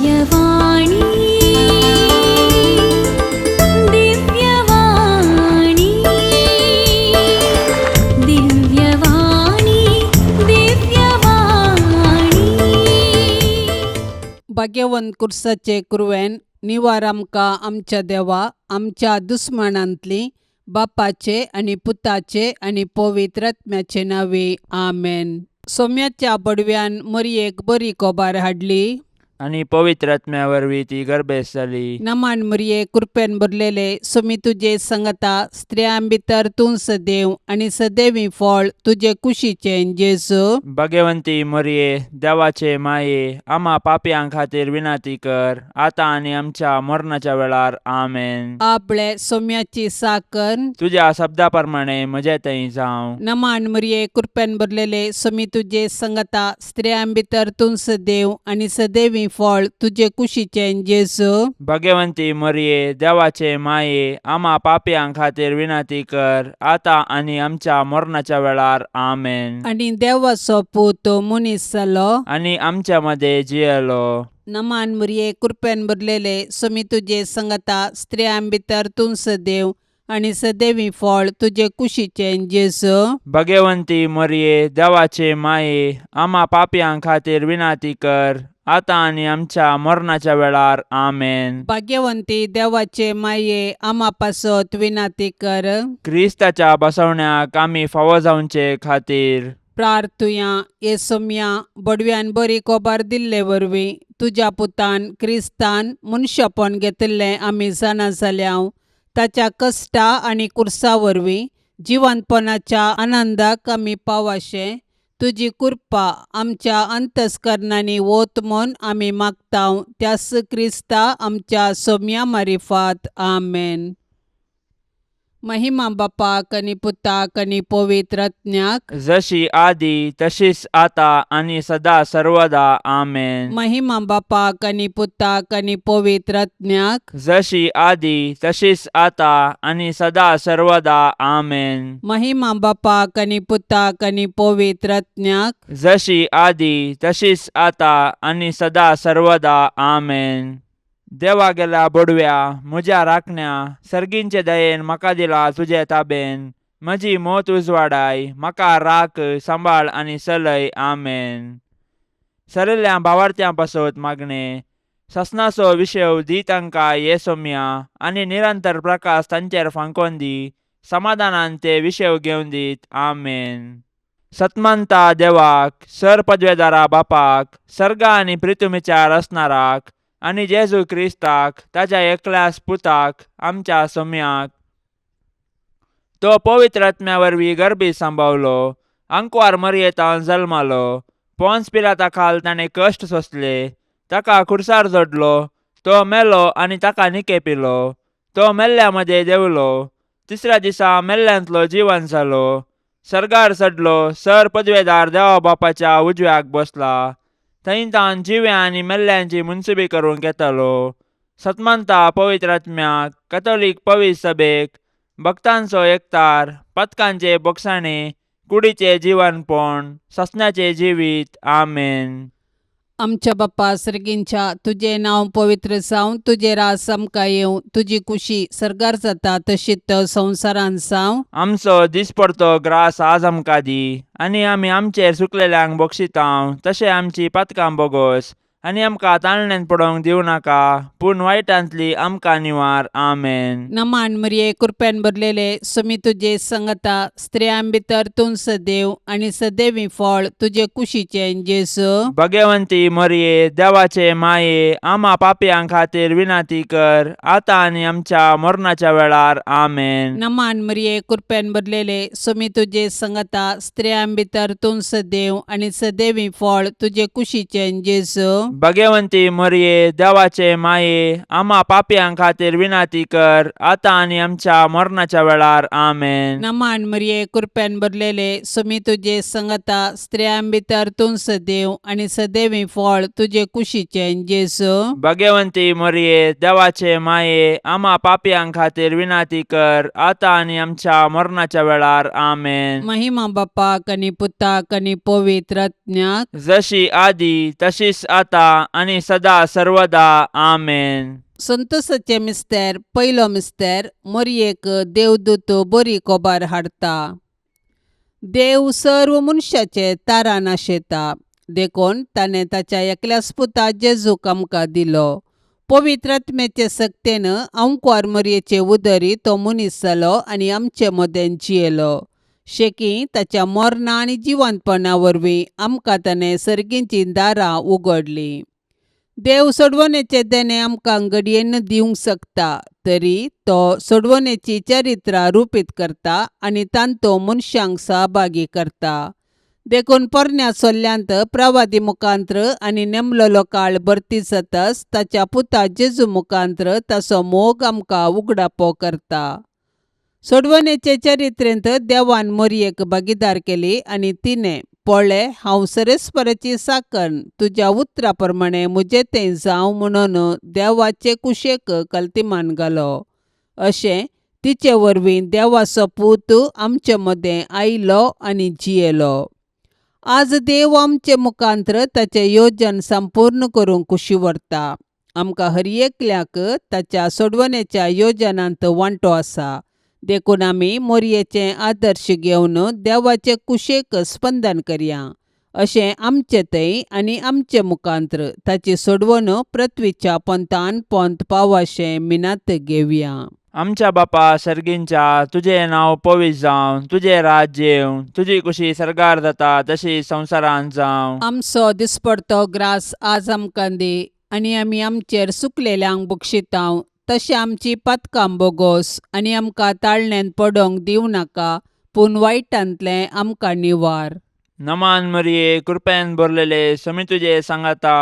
दिव्यवाणी, दिव्यवाणी, दिव्यवाणी, दिव्यवाणी. भाग्यवंत कुर्साचे कुरवेन निवार आमकां आमच्या देवा आमच्या दुस्मानांतली बापाचे आनी पुताचे आनी पवित्र आत्म्याचे नांवे आमेन. सोम्याच्या बडव्यान मरयेक बरी कोबार हाडली आनी पवित्र आत्म्या वरवीं ती गर्भेस्त जाली. नमान मरये, कृपेन भरलेले, सोमी तुजे संगता, स्त्रियां भितर तूं सदैव आनी सदैवी फळ तुजे कुशीचें जेजू. भगवंती मरये, देवाचे माये, आम्हा पापयां खातीर विनंती कर, आतां आनी आमच्या मरणाच्या वेळार. आमेन. आपले सोम्याची साकर. तुज्या शब्दा प्रमाणे म्हजे थंय जावं. नमान मरये, कृपेन भरलेले, सोमी तुजे संगता, स्त्रियां भितर तूं सदैव आनी सदैवी फळ तुजे कुशीचें जेजू. भगवंती मरये, देवाचे माये, आम्हा पापयां खातीर विनंती कर, आतां आनी आमच्या मरणाच्या वेळार. आमेन. आनी देवाचो पूत मनीस जालो आनी आमच्या मदें जियेलो. नमान मरये, कृपेन भरलेले, सोमी तुजे संगता, स्त्रियां भितर तूं सदैव आनी सदैवी फळ तुजे कुशीचें जेजू. भगवंती मरये, देवाचे माये, आम्हा पापयां खातीर विनंती कर, आतां आनी आमच्या मरणाच्या वेळार. आमेन. भाग्यवंती देवाचे माये, आमा पासत विनंती कर. क्रिस्ताच्या बसवण्याक आमी फावो जावचे खातीर प्रार्थुया. ये सोम्या, बडव्यान बरी कोबार दिल्ले वरवीं तुज्या पुतान क्रिस्तान मनशापण घेतिल्लें आमी जाणा जाल्या. ताच्या कश्टा आनी कुर्सा वरवीं जिवंतपणाच्या आनंदाक आमी पावाशें तुजी कृपा आमच्या अंतस्करणांनी वत म्हूण आमी मागता, त्यास क्रिस्ता आमच्या सोम्या मारिफात. आमेन. महिमा बापाक आनी पुताक आनी पवित्र आत्म्याक. जशी आदी तशीच आता आनी सदा सर्वदा. आमेन. महिमा बापाक आनी पुताक आनी पवित्र आत्म्याक. जशी आदी तशीच आता आनी सदा सर्वदा. आमेन. महिमा बापाक आनी पुताक आनी पवित्र आत्म्याक. जशी आदी तशीच आता आनी सदा सर्वदा. आमेन. देवा गेल्या बोडव्या, म्हज्या राखण्या, सर्गींचे दयेन म्हाका दिला तुजे ताबेन. म्हजी मोत उजवाडाय, म्हाका राख, सांबाळ आनी चलय. आमेन. सरिल्ल्या भावार्थ्यां पासत मागणें. ससनाचो विशेव दी तांकां ये सोम्या, आनी निरंतर प्रकाश तांचेर फांकोन दी. समाधानान ते विशेव घेवन दीत. आमेन. सतमंता देवाक, सर पदवेदारा बापाक, सर्गा आनी प्रितुमीच्या रचणाराक, आनी जेजू क्रिस्ताक, ताच्या एकल्याच पुताक, आमच्या सोम्याक, तो पवित्र आत्म्या वरवीं गर्भी सांबावलो, आंकवार मरयेतान जल्मालो, पोन्स पिलाता खाल ताणें कश्ट सोंसले, ताका खुर्सार जोडलो, तो मेलो आनी ताका निकेपिलो, तो मेल्ल्या मदें देंवलो, तिसऱ्या दिसा मेल्ल्यांतलो जिवन जालो, सर्गार चडलो, सर पदवेदार देवा बापाच्या उजव्याक बसला, थंय तावन जिव्या आनी मेल्ल्यांची मुनसुबी करूंक येतालो. सतमंता पवित्र आत्म्याक, कथोलीक पवित्र सभेक, भक्तांचो एकतार, पथकांचे बोगसाणे, कुडीचे जिवनपण, ससण्याचे जिवीत. आमेन. आमच्या बाप्पा सर्गींच्या, तुजें नांव पवित्र जावं, तुजें राज आमकां येवं, तुजी कुशी सर्गार जाता तशीच संवसारांत जावं. आमचो दिसपडतो ग्रास आज आमकां दी, आनी आमी आमचेर चुकलेल्यांक बक्षितांव तशें आमची पातकां बोगोस, आनी आमकां ताळण्यांत पडोवंक दिवं नाका, पूण वायटांतली आमकां निवार. आमेन. नमान मरिये, कृपेन भरलेले, सुमी तुजे संगता, स्त्रियां भितर तूं सदैव आनी सदैवी फळ तुजे कुशीचें जेजू. भगवंती मरिये, देवाचे माये, आमा पापयां खातीर विनंती कर, आतां आनी आमच्या मरणाच्या वेळार. आमेन. नमान मरिये, कृपेन भरलेले, सुमी तुजे संगता, स्त्रियां भितर तूं सदैव आनी सदैवी फळ तुजे कुशीचें जेजू. भगवंती मरिये, देवाचे माये, आमा पापयां खातीर विनंती कर, आतां आनी आमच्या मरणाच्या वेळार. आमेन. नमान मरिये, कृपेन भरलेले, सुमी तुजे संगता, स्त्रियां भितर तूं सदैव आनी सदैवी फळ तुजे कुशीचें जेजू. भगवंती मरिये, देवाचे माये, आमा पापयां खातीर विनंती कर, आतां आनी आमच्या मरणाच्या वेळार. आमेन. महिमा बापाक आनी पुताक आनी पवित्र आत्म्याक. जशी आदी तशीच आता आतां आनी सदा सर्वदा आमेन. संतोसाचें मिस्तेर. पयलो मिस्तेर. मोरयेक देवदूत बरी कोबार हाडटा. देव सर्व मनशाचे तारान आशेता, देखून ताणें ताच्या एकल्याच पुता जेजूक आमकां दिलो. पवित्र आत्म्याचे सक्तेन अंकवार मोरयेचे उदरी तो मनीस जालो आनी आमचे मदें जियेलो. शेकी ताच्या मरणा आनी जिवंतपणा वरवीं आमकां ताणें सर्गीचीं दारां उगडलीं. देव सोडवणेचें देणें आमकां घडयेन दिवंक शकता, तरी तो सोडवणेची चरित्रां रुपीत करता आनी तांतो मनशांक सहभागी करता. देखून पोरण्या सोल्ल्यांत प्रवादी मुखांत्र आनी नेमलेलो काळ भरती जातच ताच्या पुता जेजू मुखांत्र ताचो मोग आमकां उगडापो करता. सोडवणेचे चरित्रेंत देवान मोरयेक भागीदार केली आनी तिणें पळय, हांव सरेस्पराची साकण, तुज्या उतरा प्रमाणें म्हजें तें जावं म्हणून देवाचे कुशेक कल्तिमान घालो. अशें तिचे वरवीं देवाचो पूत आमचे मदें आयलो आनी जियेलो. आज देव आमचे मुखांत्र ताचें योजन संपूर्ण करूंक कुशी व्हरता. आमकां हर एकल्याक ताच्या सोडवणेच्या योजनांत वांटो आसा, देखून आमी मोरयेचें आदर्श घेवन देवाचे कुशेक स्पंदन करया. अशें आमचे थंय आनी आमचे मुखांत्र ताची सोडवण पृथ्वीच्या पोंतान पोंत पावाशें मिनात घेवया. आमच्या बापा सर्गींच्या, तुजें नांव पवित्र जावं, तुजें राज्य येवं, तुजी कुशी सर्गार जाता तशी संवसारांत जावं. आमचो दिसपडतो ग्रास आज आमकां दी आनी आमी आमचेर सुकलेल्यांक बक्षितांव तशें आमची पातकां बोगोस आनी आमकां ताळण्यांत पडोंक दिवं नाका, पूण वायटांतलें आमकां निवार. नमान मरिये, कृपेन भरलेले, समी तुजे सांगाता,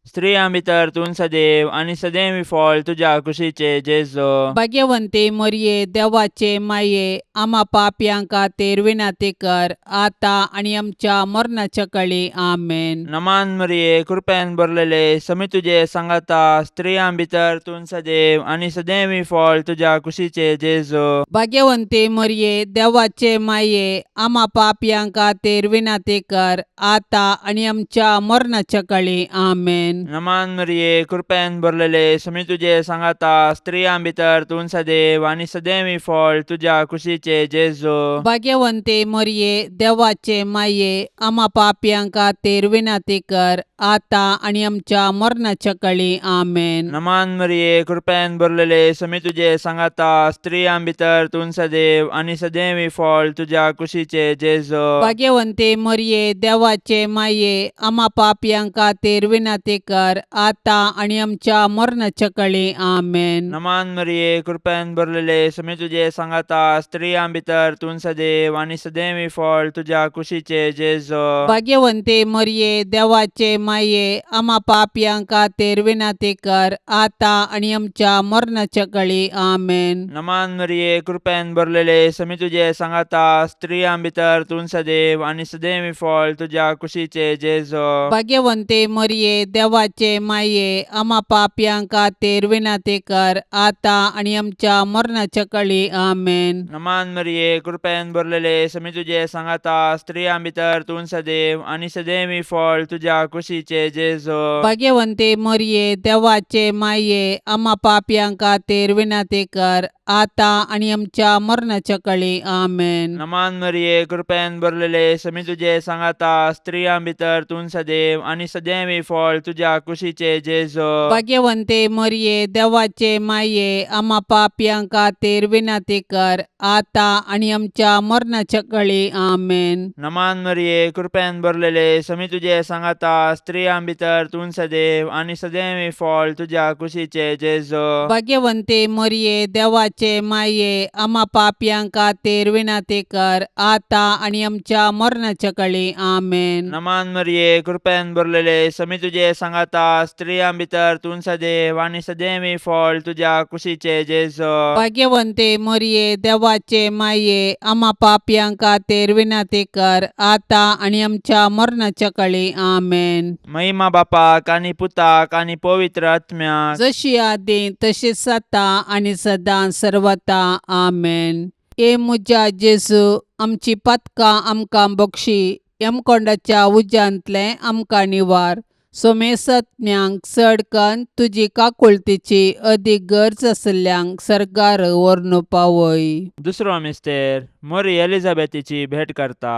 स्त्रियां भितर तूं सदैव आनी सदैव फळ तुज्या कुशीचे जेजो. भाग्यवंती मोरये, देवाचे माये, आमा पापयां खातीर विनंती कर, आतां आनी आमच्या मरणाच्या कळी. आमेन. नमान मरिये, कृपेन भरलेले, समी तुजे सांगाता, स्त्रियां भितर तूं सदैव आनी सदैव फळ तुज्या कुशीचे जेजो. भाग्यवंती मोरये, देवाचे माये, आमा पापयां खातीर विनंती कर, आतां आनी आमच्या मरणाच्या कळी. आमेन. नमान मरिये, कृपेन भरलेले, समी तुजे सांगाता, स्त्रियां भितर तूं सदैव आनी सदैव फळ तुज्या कुशीचे जेजो. भाग्यवंती मोरये, देवाचे माये, आमा पापयां खातीर विनंती कर, आतां आनी आमच्या मरणाच्या कळी. आमेन. नमान मरिये, कृपेन भरलेले, समी तुजे सांगाता, स्त्रियां भितर तूं सदैव आनी सदैव फळ तुज्या कुशीचे जेजो. भाग्यवंती मोरये, देवाचे माये, आमा पापयां खातीर विनंती कर, आतां आनी आमच्या मरणाच्या कळी. आमेन. नमान मरिये, कृपेन भरलेले, समी तुजे सांगाता, स्त्रियां भितर तूं सदैव आनी सदैव फळ तुज्या कुशीचे जेजो. भाग्यवंती मोरये, देवाचे माये, आमा पापयां खातीर विनंती कर, आतां आनी आमच्या मरणाच्या कळी. आमेन. नमान मरिये, कृपेन भरलेले, समी तुजे सांगाता, स्त्रियां भितर तूं सदैव आनी सदैव फळ तुज्या कुशीचे जेजो. भाग्यवंती मोरये, देवाचे माये, आमा पापयां खातीर विनंती कर, आतां आनी आमच्या मरणाच्या कळी. आमेन. नमान मरिये, कृपेन भरलेले, समी तुजे सांगाता, स्त्रियां भितर तूं सदैव आनी सदैव फळ तुज्या कुशीचे जेजो. भाग्यवंती मोरये, देवाचे माये, आमा पापयां खातीर विनंती कर, आतां आनी आमच्या मरणाच्या कळी. आमेन. नमान मरिये, कृपेन भरलेले, समी तुजे सांगाता, स्त्रियां भितर तूं सदैव आनी सदैव फळ तुज्या कुशीचे जेजो. भाग्यवंती मोरये, देवाचे माये, आमा पापयां खातीर विनंती कर, आतां आनी आमच्या मरणाच्या कळी. आमेन. नमान मरिये, कृपेन भरलेले, समी तुजे सांगाता, स्त्रियां भितर तूं सदैव आनी सदैव फळ तुज्या कुशीचे जेजो. भाग्यवंती मोरये, देवाचे माये, आमा पापयां खातीर विनंती कर, आतां आनी आमच्या मरणाच्या कळी. आमेन. नमान मरिये, कृपेन भरलेले, समी तुजे सांगाता, स्त्रियां भितर तूं सदैव आनी सदैव फळ तुज्या कुशीचे जेजो. भाग्यवंती मोरये, देवाचे माये, आमा पापयां खातीर विनंती कर, आतां आनी आमच्या मरणाच्या कळी. आमेन. महिमा बापाक आनी पुताक आनी पवित्र आत्म्याक, जशी आदी तशीच आतां आनी सदां सर्वता. आमेन. ए म्हज्या जेजू, आमची पातकां आमकां बक्षी, यमकोंडाच्या उज्यांतलें आमकां निवार. सोमेसत्म्यांक चड कन्न तुजी काकुळतीची अदीक गरज आशिल्ल्यांक सर्गार व्हरून पावय. दुसरो मिस्तेर मोरी एलिझाबेथीची भेट करता.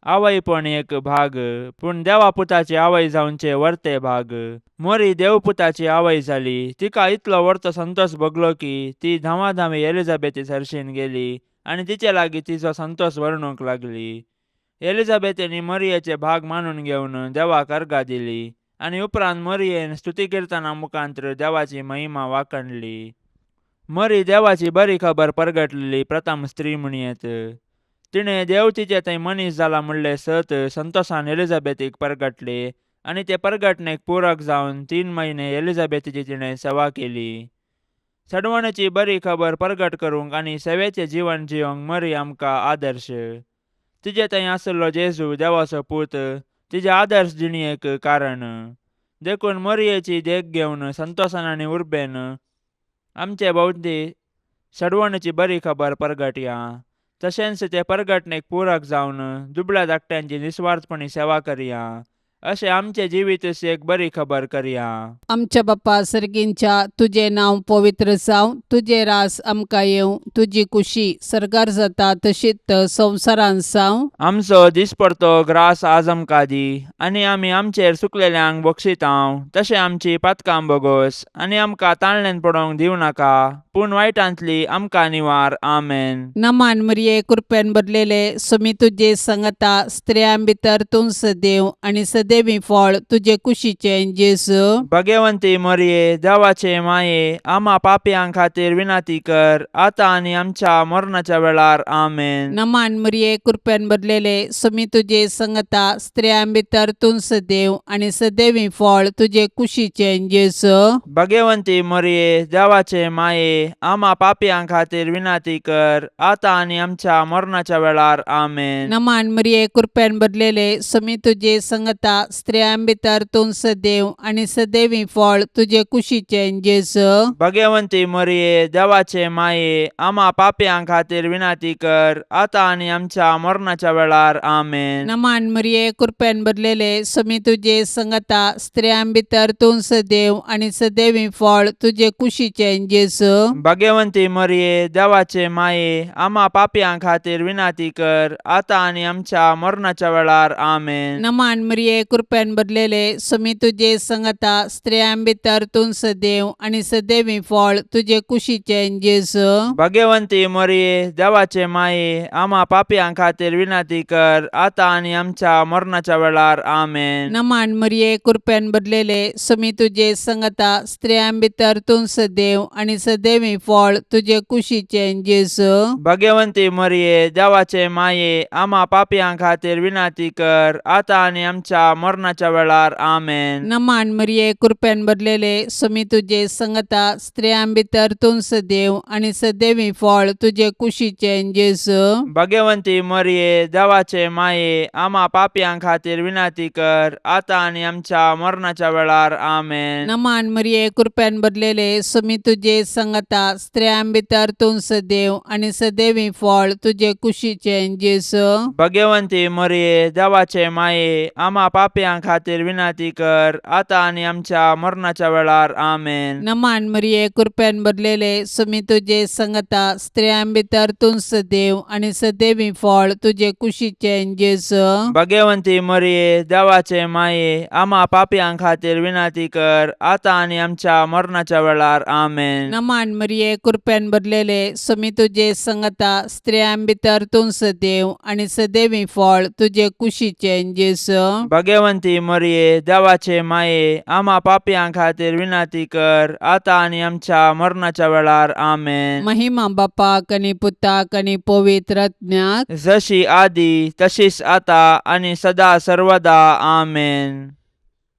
आवयपण एक भाग, पूण देवा पुताची आवय जावचे वर्ते भाग. मोरी देवपुताची आवय जाली. तिका इतलो वर्तो संतोष भोगलो की ती धांवाधांवी एलिझाबेथी सरशीन गेली आनी तिचे लागीं तिचो संतोष वर्णूंक लागली. एलिझाबेथीन मरियेचे भाग मानून घेवन देवाक अर्गां दिली आनी उपरांत मरियेन स्तुती किर्तना मुखांत्र देवाची महिमा वाखणली. मरी देवाची बरी खबर परगटलेली प्रथम स्त्री म्हणयेत. तिणें देव तिचे थंय मनीस जाला म्हणलें सत संतोषान एलिझाबेथीक परगटले आनी ते परगटणेक पूरक जावन 3 म्हयने एलिझाबेथीची तिणें सेवा केली. सडवणेची बरी खबर परगट करूंक आनी सेवेचें जीवन जियोंक मरी आमकां आदर्श. तिजे थंय आशिल्लो जेजू देवाचो पूत तिजे आदर्श जिणेक कारण. देखून मरियेची देख घेवन संतोषान आनी उर्बेन आमचे भोंवती सडवणेची बरी खबर परगटया. तशेंच ते परगटणेक पूरक जावन दुबळ्या धाकट्यांची निस्वार्थपणी सेवा करया. अशें आमचें जिवीत एक बरी खबर करया. आमच्या बापा सर्गींच्या, तुजें नांव पवित्र जावं, तुजें रास आमकां येवं, तुजी कुशी सर्गार जाता तशीच संवसारांत जावं. आमचो दिसपडतो ग्रास आज आमकां दी आनी आमी आमचेर चुकलेल्यांक बक्षितांव तशें आमची पातकां बोगोस आनी आमकां ताळण्यान पडोवंक दिवं नाका, पूण वायटांतली आमकां निवार. आमेन. नमान मरिये, कृपेन भरलेले, सुमी तुजे संगता, स्त्रियां भितर तूं सदैव आनी सदैवी फळ तुजे कुशीचें जेजू. भगवंती मरिये, देवाचे माये, आमा पापयां खातीर विनंती कर, आतां आनी आमच्या मरणाच्या वेळार. आमेन. नमान मरिये, कृपेन भरलेले, सुमी तुजे संगता, स्त्रियां भितर तूं सदैव आनी सदैवी फळ तुजे कुशीचें जेजू. भगवंती मरिये, देवाचे माये, आमा पापयां खातीर विनंती कर, आतां आनी आमच्या मरणाच्या वेळार. आमेन. नमान मरिये, कृपेन भरलेले, सुमी तुजे संगता, स्त्रियां भितर तूं सदैव आनी सदैवी फळ तुजे कुशीचें जेजू. भगवंती मरिये, देवाचे माये, आमा पापयां खातीर विनंती कर, आतां आनी आमच्या मरणाच्या वेळार. आमेन. नमान मरिये, कृपेन भरलेले, सुमी तुजे संगता, स्त्रियां भितर तूं सदैव आनी सदैवी फळ तुजे कुशीचें जेजू. भगवंती मरिये, देवाचे माये, आमा पापयां खातीर विनंती कर, आतां आनी आमच्या मरणाच्या वेळार. आमेन. नमान मरिये, कृपेन भरलेले, सुमी तुजे संगता, स्त्रियां भितर तूं सदैव आनी सदैवी फळ तुजे कुशीचें जेजू. भगवंती मरिये, देवाचे माये, आमा पापयां खातीर विनंती कर, आतां आनी आमच्या मरणाच्या वेळार. आमेन. नमान मरिये, कृपेन भरलेले, सुमी तुजे संगता, स्त्रियां भितर तूं सदैव आनी सदैवी फळ तुजे कुशीचें जेजू. भगवंती मरिये, देवाचे माये, आमा पापयां खातीर विनंती कर, आतां आनी आमच्या मरणाच्या वेळार. आमेन. नमान मरिये, कृपेन भरलेले, सुमी तुजे संगता, स्त्रियां भितर तूं सदैव आनी सदैवी फळ तुजे कुशीचें जेजू. भगवंती मरिये, देवाचे माये, आमा पापयां खातीर विनंती कर, आतां आनी आमच्या मरणाच्या वेळार. आमेन. नमान मरिये, कृपेन भरलेले, सुमी तुजे संगता, स्त्रियां भितर तूं सदैव आनी सदैवी फळ तुजे कुशीचें जेजू. भगवंती मरिये, देवाचे माये, आमा पापयां खातीर विनंती कर, आतां आनी आमच्या मरणाच्या वेळार. आमेन. नमान मरिये, कृपेन भरलेले, सुमी तुजे संगता, स्त्रियां भितर तूं सदैव आनी सदैवी फळ तुजे कुशीचें जेजू. भगवंती मरिये, देवाचे माये, आमा पापयां खातीर विनंती कर, आतां आनी आमच्या मरणाच्या वेळार. आमेन. नमान मरिये, कृपेन भरलेले, सुमी तुजे संगता, स्त्रियां भितर तूं सदैव आनी सदैवी फळ तुजे कुशीचें जेजू. भगवंती मरिये, देवाचे माये, आमा पापयां खातीर विनंती कर, आतां आनी आमच्या मरणाच्या वेळार. आमेन. महिमा बापाक आनी पुताक आनी पवित्र आत्म्याक, जशी आदी तशीच आता आनी सदा सर्वदा. आमेन.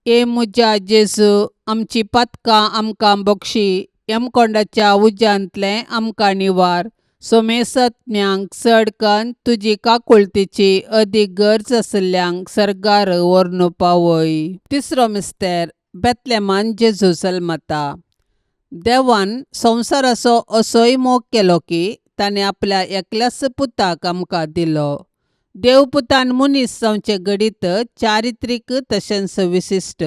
ए म्हज्या जेजू, आमची पातकां आमकां बक्षी, यमकोंडाच्या उज्यांतलें आमकां निवार, सोमेसत्म्यांक चड कन्न तुजी काकुळतीची अदीक गरज आशिल्ल्यांक सर्गार व्हरून पावय. तिसरो मिस्तेर, बेतलेमान जेजू जल्मता. देवान संवसाराचो असोय मोग केलो की ताणें आपल्या एकल्याच पुताक आमकां दिलो. देवपुतान मनीस जावचें घडीत चारित्रीक तशेंच विशिश्ट.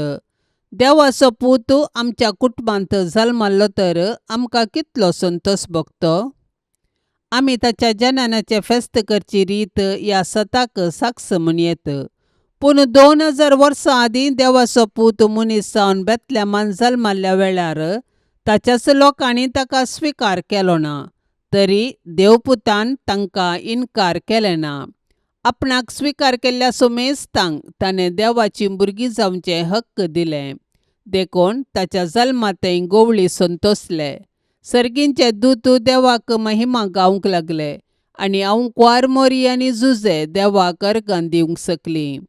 देवाचो पूत आमच्या कुटुंबांत जल्मल्लो तर आमकां कितलो संतोश भोगतो. आमी ताच्या जननाचें फेस्त करची रीत ह्या सताक साक्ष म्हूण येत. पूण 2000 वर्सां आदीं देवाचो पूत मनीस जावन बेतलेमान जल्मल्ल्या वेळार ताच्याच लोकांनी ताका स्विकार केलो ना, तरी देवपुतान तांकां इनकार केलें ना. आपणाक स्विकार केल्ल्या सुमेस्तांक ताणें देवाचीं भुरगीं जावचें हक्क दिलें. देखून ताच्या जल्मांतय गोवळी संतोसले. सर्गींचे दूत देवाक महिमा गावंक लागले आनी आंवकुवार मोरी आनी जुजे देवाक अर्गां दिवंक शकलीं.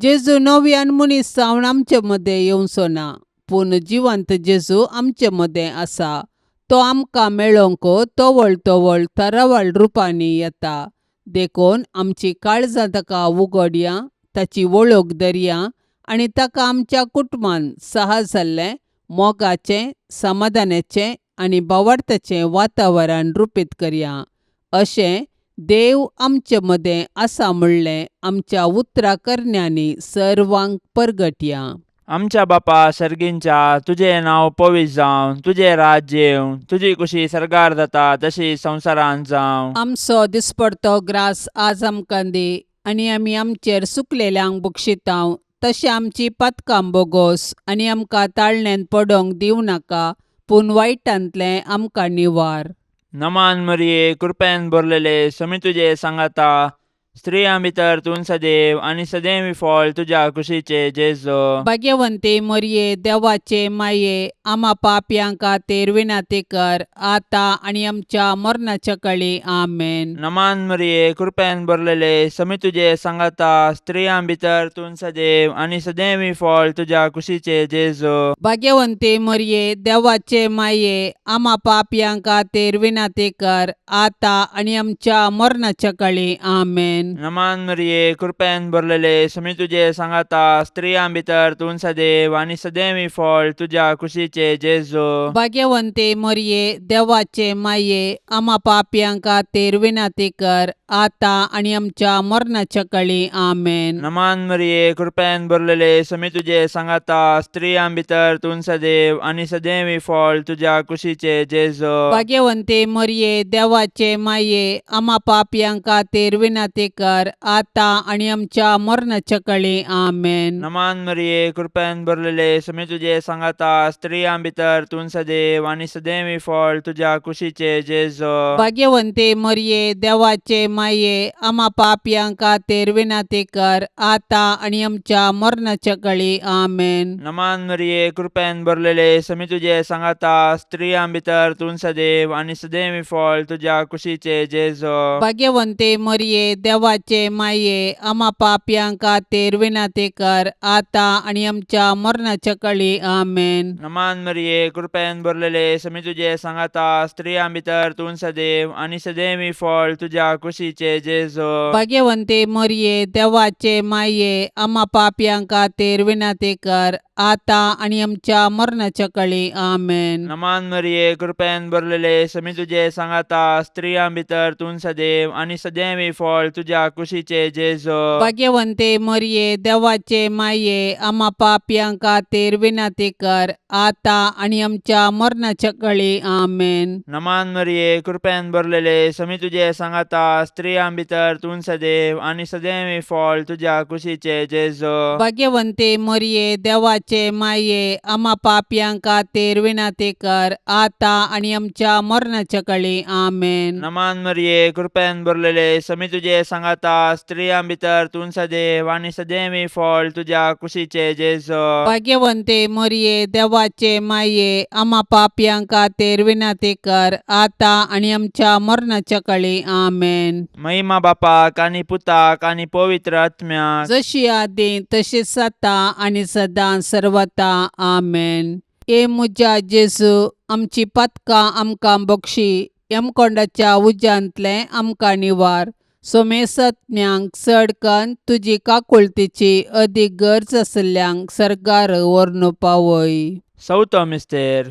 जेजू नव्यान मनीस जावन आमचे मदें येवचो ना, पूण जिवंत जेजू आमचे मदें आसा. तो आमकां मेळोवंक तवळ तवळ तरावळ रुपांनी येता. देखून आमची काळजां ताका उगडया, ताची वळख धरया आनी ताका आमच्या कुटुंबान सहा जाल्लें मोगाचें, समाधानाचें आनी भावार्थाचें वातावरण रुपीत करया. अशें देव आमचे मदें आसा म्हणलें आमच्या उतरा करण्यांनी सर्वांक परगटया. आमच्या बापा सर्गींच्या, तुजें नांव पवित्र जावं, तुजें राज्य येवं, तुजी कुशी सर्गार जाता तशी संवसारांत जावं. आमचो दिसपडतो ग्रास आज आमकां दी आनी आमी आमचेर सुकलेल्यांक बक्षितांव तशें आमची पातकां बोगोस आनी आमकां ताळण्यांत पडोंक दिवं नाका, पूण वायटांतलें आमकां निवार. नमान मरिये, कृपेन भरलेले, समी तुजे सांगाता, स्त्रियां भितर तूं सदैव आनी सदैव फळ तुज्या कुशीचे जेजो. भाग्यवंती मरिये, देवाचे माये, आमा पापयां खातीर विनंती कर आतां आनी आमच्या मरणाच्या कळी. आमेन. नमान मरिये, कृपेन भरलेले, समी तुजे सांगाता, स्त्रियां भितर तूं सदैव आनी सदैव फळ तुज्या कुशीचे जेजो. भाग्यवंती मरिये, देवाचे माये, आमा पापयां खातीर विनंती कर आतां आनी आमच्या मरणाच्या कळी. आमेन. नमान मरिये, कृपेन भरलेले, समी तुजे सांगाता, स्त्रियां भितर तूं सदैव आनी सदैव फळ तुज्या कुशीचे जेजो. भाग्यवंती मरिये, देवाचे माये, आमा पापयां खातीर विनंती कर आतां आनी आमच्या मरणाच्या कळी. आमेन. नमान मरिये, कृपेन भरलेले, समी तुजे सांगाता, स्त्रियां भितर तूं सदैव आनी सदैव फळ तुज्या कुशीचे जेजो. भाग्यवंती मरिये, देवाचे माये, आमा पापयां खातीर विनंती कर आतां आनी आमच्या मरणाच्या कळी. आमेन. नमान मरिये, कृपेन भरलेले, समी तुजे सांगाता, स्त्रियां भितर तूं सदैव आनी सदैव फळ तुज्या कुशीचे जेजो. भाग्यवंती मरिये, देवाचे माये, आमा पापयां खातीर विनंती कर आतां आनी आमच्या मरणाच्या कळी. आमेन. नमान मरिये, कृपेन भरलेले, समी तुजे सांगाता, स्त्रियां भितर तूं सदैव आनी सदैव फळ तुज्या कुशीचे जेजो. भाग्यवंती मरिये, देवाचे माये, आमा पापयां खातीर विनंती कर आतां आनी आमच्या मरणाच्या कळी. आमेन. नमान मरिये, कृपेन भरलेले, समी तुजे सांगाता, स्त्रियां भितर तूं सदैव आनी सदैव फळ तुज्या कुशीचे जेजो. भाग्यवंती मरिये, देवाचे माये, आमा पापयां खातीर विनंती कर आतां आनी आमच्या मरणाच्या कळी. आमेन. नमान मरिये, कृपेन भरलेले, समी तुजे सांगाता, स्त्रियां भितर तूं सदैव आनी सदैव फळ तुज्या कुशीचे जेजो. भाग्यवंती मरिये, देवाचे माये, आमा पापयां खातीर विनंती कर आतां आनी आमच्या मरणाच्या कळी. आमेन. नमान मरिये, कृपेन भरलेले, समी तुजे सांगाता, स्त्रियां भितर तूं सदैव आनी सदैव फळ तुज्या कुशीचे जेजो. भाग्यवंती मरिये, देवाचे माये, आमा पापयां खातीर विनंती कर आतां आनी आमच्या मरणाच्या कळी. आमेन. नमान मरिये, कृपेन भरलेले, समी तुजे सांगाता, स्त्रियां भितर तूं सदैव आनी सदैव फळ तुज्या कुशीचे जेजो. भाग्यवंती मरिये, देवाचे माये, आमा पापयां खातीर विनंती कर आतां आनी आमच्या मरणाच्या कळी. आमेन. महिमा बापाक आनी पुताक आनी पवित्र आत्म्याक, जशी आदीं तशीच आतां आनी सदां सर्वता. आमेन. हे म्हज्या जेजू, आमची पातकां आमकां बक्षी, यमकोंडाच्या उज्यांतलें आमकां निवार, सोमेसत्म्यांक चड कन्न तुजी काकुळतीची अदीक गरज आशिल्ल्यांक सर्गार व्हरून पावय. चवथो मिस्तेर.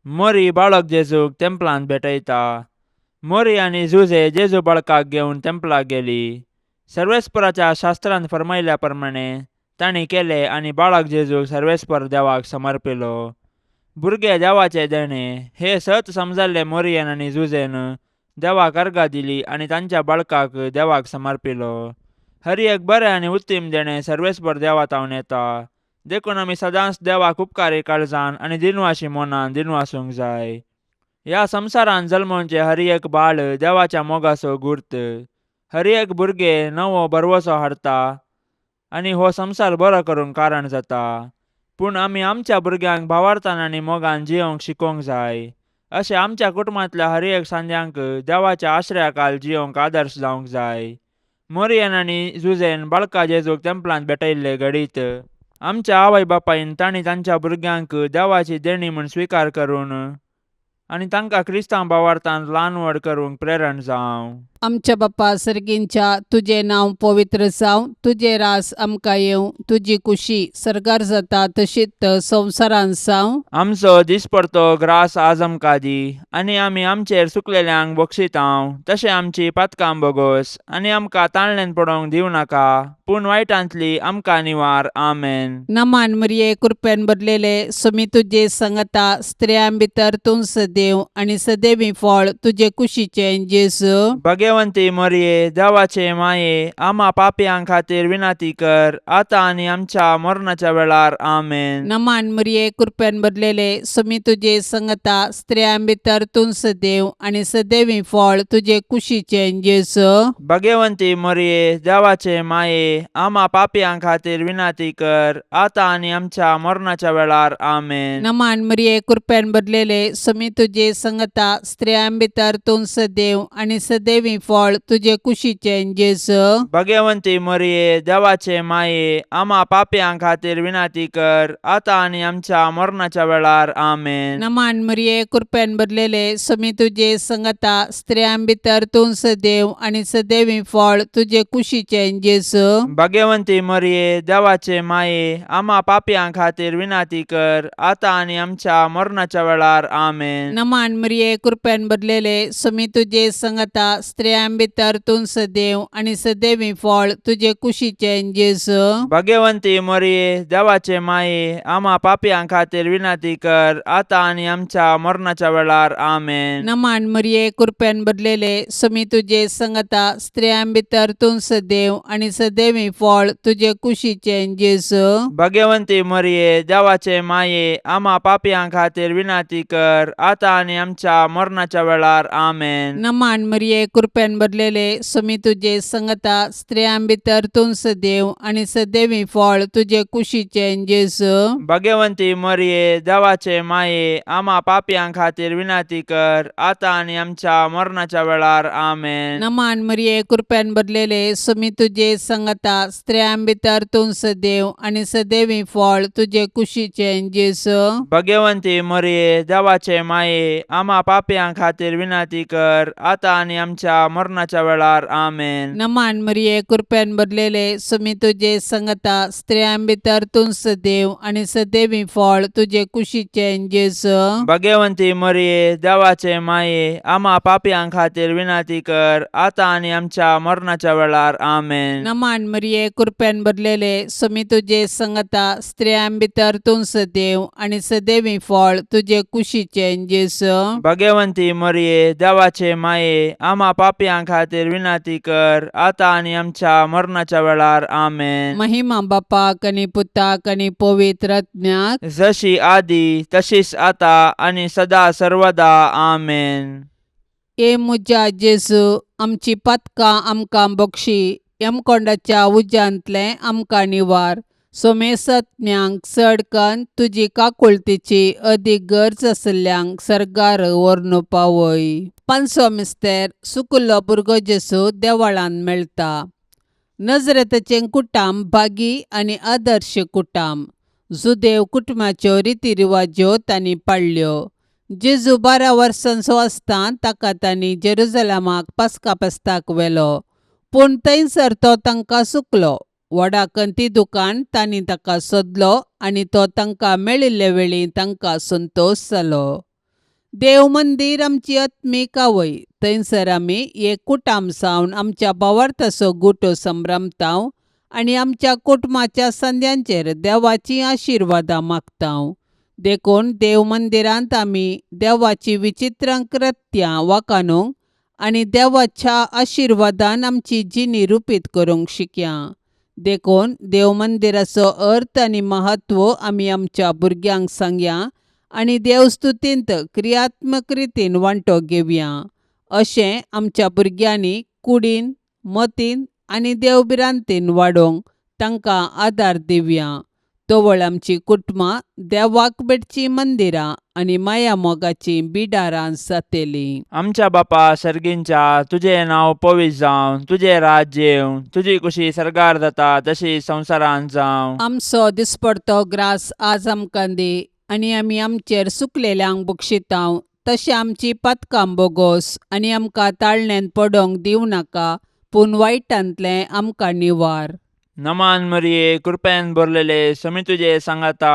मोरी बाळक जेजूक तेंपलांत भेटयता. मोरी आनी जुजे जेजू बाळकाक घेवन तेंपलाक गेली. सर्वेस्पराच्या शास्त्रान फरमायल्या प्रमाणे तांणी केलें आनी बाळक जेजूक सर्वेस्पर देवाक समर्पिलो. भुरगे देवाचें देणें हें सत समजल्ले मोरयेन आनी जुजेन देवाक अर्गां दिली आनी तांच्या बाळकाक देवाक समर्पिलो. हर एक बरें आनी उत्तीम देणें सर्वेस्पर देवा तावन येता, देखून आमी सदांच देवाक उपकारी काळजान आनी दिनवाशी मनान दिनवासूंक जाय. ह्या संवसारांत जल्मोवचें हर एक बाळ देवाच्या मोगाचो गुर्त. हर एक भुरगें नवो भरवसो हाडटा आनी हो संवसार बरो करूंक कारण जाता. पूण आमी आमच्या भुरग्यांक भावार्थान आनी मोगान जियोवंक शिकोवंक जाय. अशें आमच्या कुटुंबांतल्या हर एक सांद्यांक देवाच्या आश्रयाखाल जियोवंक आदर्श जावंक जाय. मोरयेन आनी जुजेन बाळका जेजूक तेंपलांत भेटयल्ले घडीत आमच्या आवय बापायन तांणी तांच्या भुरग्यांक देवाची देणी म्हूण स्विकार करून आनी तांकां क्रिस्तांव भावार्थान ल्हान व्हड करूंक प्रेरण जावं. आमच्या बापा सर्गींच्या, तुजें नांव पवित्र जावं, तुजें रास आमकां येवं, तुजी कुशी सर्गार जाता तशीच संवसारांत जावं. आमचो दिसपडतो ग्रास आज आमकां दी आनी आमी आमचेर सुकलेल्यांक बक्षितांव तशें आमची पातकां बोगोस आनी आमकां ताळण्यान पडोवंक दिवं नाका, पूण वायटांतली आमकां निवार. आमेन. नमान मरिये, कृपेन भरलेले, सुमी तुजे संगता, स्त्रियां भितर तूं सदैव आनी सदैवी फळ तुजे कुशीचें जेजू. भगवंती मोरये, देवाचे माये, आमा पापयां खातीर विनंती कर, आतां आनी आमच्या मरणाच्या वेळार. आमेन. नमान मरिये, कृपेन भरलेले, सुमी तुजे संगता, स्त्रियां भितर तूं सदैव आनी सदैवी फळ तुजे कुशीचें जेजू. भगवंती मोरये, देवाचे माये, आमा पापयां खातीर विनंती कर, आतां आनी आमच्या मरणाच्या वेळार. आमेन. नमान मरिये, कृपेन भरलेले, सुमी तुजे संगता, स्त्रियां भितर तूं सदैव आनी सदैवी फळ तुजे कुशीचें जेजू. भगवंती मोरये, देवाचे माये, आमा पापयां खातीर विनंती कर, आतां आनी आमच्या मरणाच्या वेळार. आमेन. नमान मरिये, कृपेन भरलेले, सुमी तुजे संगता, स्त्रियां भितर तूं सदैव आनी सदैवी फळ तुजे कुशीचें जेजू. भगवंती मोरये, देवाचे माये, आमा पापयां खातीर विनंती कर, आतां आनी आमच्या मरणाच्या वेळार. आमेन. नमान मरिये, कृपेन भरलेले, सुमी तुजे संगता, स्त्रियां भितर तूं सदैव आनी सदैवी फळ तुजे कुशीचें जेजू. भगवंती मोरये, देवाचे माये, आमा पापयां खातीर विनंती कर, आतां आनी आमच्या मरणाच्या वेळार. आमेन. नमान मरिये, कृपेन भरलेले, सुमी तुजे संगता, स्त्रियां भितर तूं सदैव आनी सदैवी फळ तुजे कुशीचें जेजू. भगवंती मोरये, देवाचे माये, आमा पापयां खातीर विनंती कर, आतां आनी आमच्या मरणाच्या वेळार. आमेन. नमान मरिये, कृपेन भरलेले, सुमी तुजे संगता, स्त्रियां भितर तूं सदैव आनी सदैवी फळ तुजे कुशीचें जेजू. भगवंती मोरये, देवाचे माये, आमा पापयां खातीर विनंती कर, आतां आनी आमच्या मरणाच्या वेळार. आमेन. नमान मरिये, कृपेन भरलेले, सुमी तुजे संगता, स्त्रियां भितर तूं सदैव आनी सदैवी फळ तुजे कुशीचें जेजू. भगवंती मोरये, देवाचे माये, आमा पापयां खातीर विनंती कर, आतां आनी आमच्या मरणाच्या वेळार. आमेन. नमान मरिये, कृपेन भरलेले, सुमी तुजे संगता, स्त्रियां भितर तूं सदैव आनी सदैवी फळ तुजे कुशीचें जेजू. भगवंती मोरये, देवाचे माये, आमा पापयां खातीर विनंती कर, आतां आनी आमच्या मरणाच्या वेळार. आमेन. नमान मरिये, कृपेन भरलेले, सुमी तुजे संगता, स्त्रियां भितर तूं सदैव आनी सदैवी फळ तुजे कुशीचें जेजू. भगवंती मोरये, देवाचे माये, आमा पापयां खातीर विनंती कर, आतां आनी आमच्या मरणाच्या वेळार. आमेन. महिमा बापाक आनी पुताक आनी पवित्र आत्म्याक, जशी आदी तशीच आता आनी सदा सर्वदा. आमेन. ए म्हज्या जेजू, आमची पातकां आमकां बक्षी, यमकोंडाच्या उज्यांतलें आमकां निवार, सोमेसत्म्यांक चड कन्न तुजी काकुळतीची अदीक गरज आशिल्ल्यांक सर्गार व्हरून पावय. पांचवो मिस्तेर, सुकुल्लो भुरगो जेजू देवळांत मेळटा. नजरेताचें कुटाम भागी आनी आदर्श कुटाम. जुदेव कुटुंबाच्यो रिती रिवाज्यो तांणी पाळ्ळ्यो. जेजू 12 वर्सांचो आसतना ताका तांणी जेरुजलमाक पास्का फेस्ताक व्हेलो, पूण थंयसर तो तांकां चुकलो. व्हडा कंती दुकान तांणी ताका सोदलो आनी तो तांकां मेळिल्ले वेळी तांकां संतोश जालो. देव मंदीर आमची आत्मीक आवय, थंयसर आमी एक कुटाम जावन आमच्या भावार्थाचो गुटो संभ्रमताव. आनी आमच्या कुटुंबाच्या संद्यांचेर देवाचीं आशिर्वादां मागता. देखून देव मंदिरांत आमी देवाची विचित्र कृत्यां वाखाणूंक आनी देवाच्या आशिर्वादान आमची जिणी रुपीत करूंक शिकया. देखून देव मंदिराचो अर्थ आनी म्हत्व आमी आमच्या भुरग्यांक सांगया आनी देवस्तुतींत क्रियात्मक रितीन वांटो घेवया. अशें आमच्या भुरग्यांनी कुडीन, मतीन आनी देवभिरांतीन वाडोवंक तांकां आदार दिवया. तवळ आमची कुटुंबां देवाक भेटचीं मंदिरां आनी माया मोगाचीं बिडारां जातलीं. आमच्या बापा सर्गींच्या, तुजें नांव पवित्र जावं, तुजें राज्य येवं, तुजी कुशी सर्गार जाता तशी संवसारांत जावं. आमचो दिसपडतो ग्रास आज आमकां दी आनी आमी आमचेर सुकलेल्यांक बक्षितांव तशें आमची पातकां बोगोस आनी आमकां ताळण्यांत पडोंक दिवं नाका, पूण वायटांतलें आमकां निवार. नमान मरिये, कृपेन भरलेले, समी तुजे सांगाता,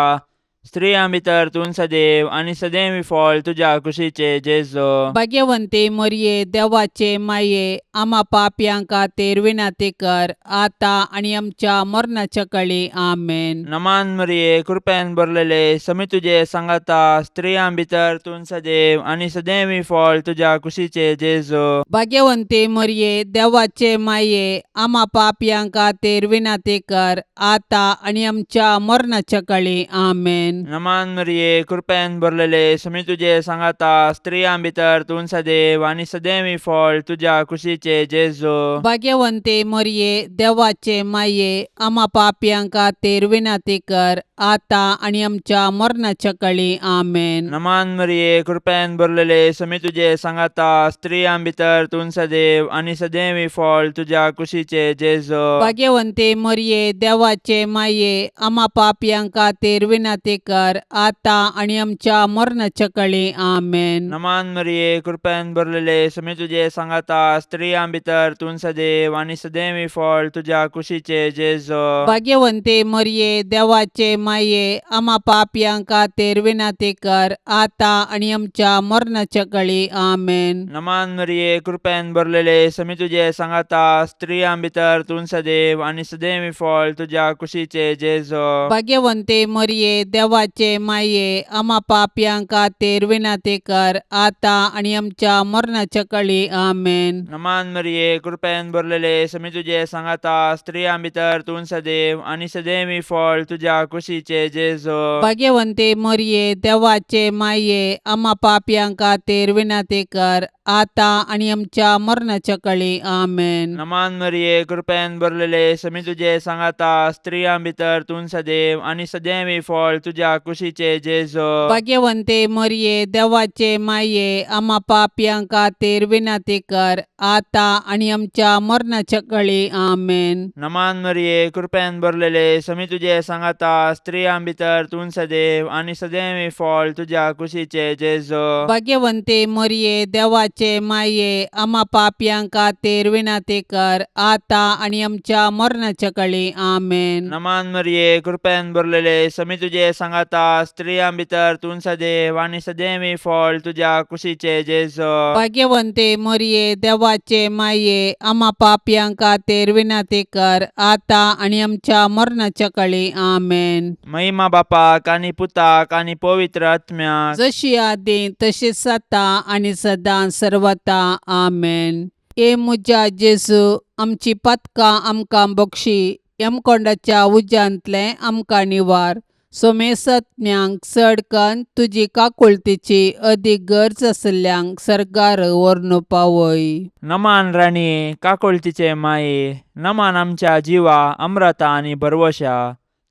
स्त्रियां भितर तूं सदैव आनी सदैव फळ तुज्या कुशीचे जेजो. भाग्यवंती मरिये, देवाचे माये, आमा पापयां खातीर विनंती कर, आतां आनी आमच्या मरणाच्या कळी. आमेन. नमान मरिये, कृपेन भरलेले, समी तुजे सांगाता, स्त्रियां भितर तूं सदैव आनी सदैव फळ तुज्या कुशीचे जेजो. भाग्यवंती मरिये, देवाचे माये, आमा पापयां खातीर विनंती कर, आतां आनी आमच्या मरणाच्या कळी. आमेन. नमान मरिये, कृपेन भरलेले, समी तुजे सांगाता, स्त्रियां भितर तूं सदैव आनी सदैव फळ तुज्या कुशीचे जेजो. भाग्यवंती मरिये, देवाचे माये, आमा पापयां खातीर विनंती कर, आतां आनी आमच्या मरणाच्या कळी. आमेन. नमान मरिये, कृपेन भरलेले, समी तुजे सांगाता, स्त्रियां भितर तूं सदैव आनी सदैव फळ तुज्या कुशीचे जेजो. भाग्यवंती मरिये, देवाचे माये, आमा पापयां खातीर विनंती कर, आतां आनी आमच्या मरणाच्या कळी. आमेन. नमान मरिये, कृपेन भरलेले, समी तुजे सांगाता, स्त्रियां भितर तूं सदैव आनी सदैव फळ तुज्या कुशीचे जेजो. भाग्यवंती मरिये, देवाचे माये, आमा पापयां खातीर विनंती कर, आतां आनी आमच्या मरणाच्या कळी. आमेन. नमान मरिये, कृपेन भरलेले, समी तुजे सांगाता, स्त्रियां भितर तूं सदैव आनी सदैव फळ तुज्या कुशीचे जेजो. भाग्यवंती मरिये, देवाचे माये, आमा पापयां खातीर विनंती कर, आतां आनी आमच्या मरणाच्या कळी. आमेन. नमान मरिये, कृपेन भरलेले, समी तुजे सांगाता, स्त्रियां भितर तूं सदैव आनी सदैव फळ तुज्या कुशीचे जेजो. भाग्यवंती मरिये, देवाचे माये, आमा पापयां खातीर विनंती कर, आतां आनी आमच्या मरणाच्या कळी. आमेन. नमान मरिये, कृपेन भरलेले, समी तुजे सांगाता, स्त्रियां भितर तूं सदैव आनी सदैव फळ तुज्या कुशीचे जेजो. भाग्यवंती मरिये, देवाचे माये, आमा पापयां खातीर विनंती कर, आतां आनी आमच्या मरणाच्या कळी. आमेन. नमान मरिये, कृपेन भरलेले, समी तुजे सांगाता, स्त्रियां भितर तूं सदैव आनी सदैव फळ तुज्या कुशीचे जेजो. भाग्यवंती मरिये, देवाचे माये, आमा पापयां खातीर विनंती कर, आतां आनी आमच्या मरणाच्या कळी. आमेन. नमान मरिये, कृपेन भरलेले, समी तुजे सांगाता, स्त्रियां भितर तूं सदैव आनी सदैव फळ तुज्या कुशीचे जेजो. भाग्यवंती मरिये, देवाचे माये, आमा पापयां खातीर विनंती कर, आतां आनी आमच्या मरणाच्या कळी. आमेन. महिमा बापाक आनी पुताक आनी पवित्र आत्म्याक, जशी आदी तशीच आतां आनी सदां सर्वता. आमेन. ए म्हज्या जेजू, आमची पातकां आमकां बक्षी, यमकोंडाच्या उज्यांतलें आमकां निवार, सोमेसत्म्यांक चड कन्न तुजी काकुळतीची अदीक गरज आशिल्ल्यांक सर्गार व्हरून पावय. नमान राणये, काकुळतीचे माये, नमान आमच्या जिवा अम्रता आनी भरवशा,